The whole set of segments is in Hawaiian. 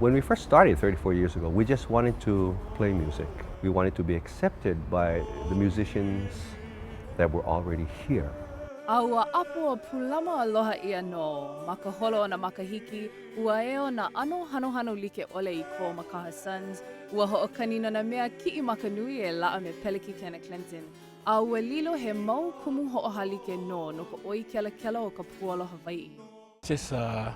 When we first started 34 years ago, we just wanted to play music. We wanted to be accepted by the musicians that were already here. A ua ʻapo a pūlama aloha ʻia nō. Ma ka holo o nā makahiki, ua eo nā ʻano hanohano like ʻole i ko Makaha Sons, ua hoʻokani no nā mea kiʻi maka nui e laʻa me Peleki Kena Clinton, a ua lilo he mau kumu hoʻohālike nō no ka ʻoi kelakela o ka puolo Hawaiʻi. Just uh,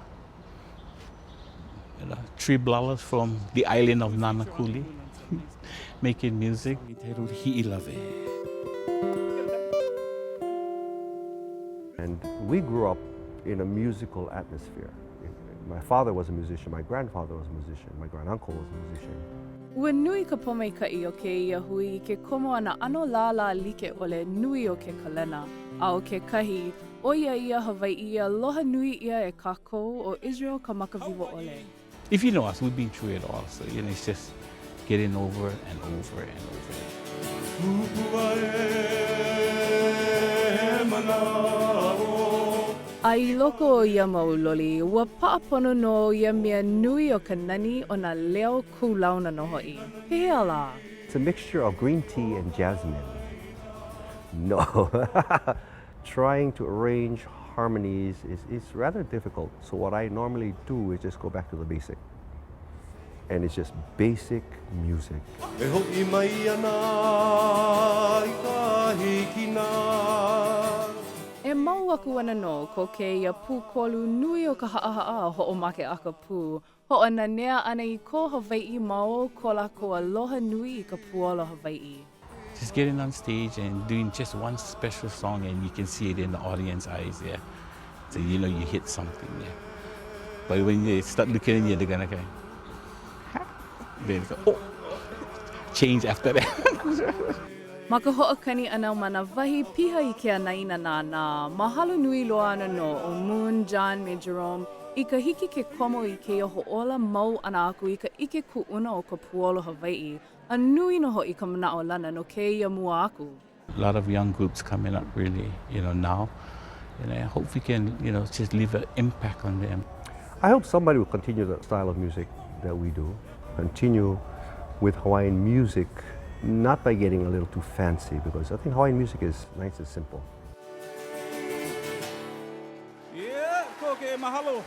you know, tree blowers from the island of Nanakuli making music. And we grew up in a musical atmosphere. My father was a musician, my grandfather was a musician, my granduncle was a musician. Ua nui ka pōmaikaʻi o kēia hui i ke komo a nā ʻano lālā like ʻole nui o ke kalena, a ʻo kekahi, ʻo ia ia Hawaiʻi i aloha nui ʻia e kākou ʻo Israel Kamakawiwoʻole. If you know us, we've been through it all, so you know, it's just getting over and over and over. A i loko o ia mau loli, ua paʻa pono nō ia mea nui o ka nani o nā leo kūlauna nō hoʻi. Pehea lā? It's a mixture of green tea and jasmine. No. Trying to arrange harmonies is, is rather difficult. So what I normally do is just go back to the basic. And it's just basic music. E hoʻi mai ana i ka hikina. E mau aku ana nō ko kēia pūkolu nui o ka haʻahaʻa a hoʻomakeʻaka pū, hoʻonanea ʻana i ko Hawaiʻi ma o ko lākou aloha nui i ka puolo Hawaiʻi. Just getting on stage and doing just one special song and you can see it in the audience eyes, yeah. So you know you hit something, yeah. But when they start looking at you, they're gonna go, ha. Then go, oh, change after that. Ma ka hoʻokani ʻana ma nā wahi piha i ke anaina nānā, mahalo nui loa ana nō ʻo Moon, John me Jerome i ka hiki ke komo i kēia hoʻōla mau ʻana aku i ka ʻike kuʻuna o ka puolo Hawaiʻi, a nui nō hoʻi ka manaʻolana no kēia mua aku. A lot of young groups coming up really, you know, now, and I hope we can, you know, just leave an impact on them. I hope somebody will continue the style of music that we do, continue with Hawaiian music, not by getting a little too fancy, because I think Hawaiian music is nice and simple. Yeah, koke, mahalo.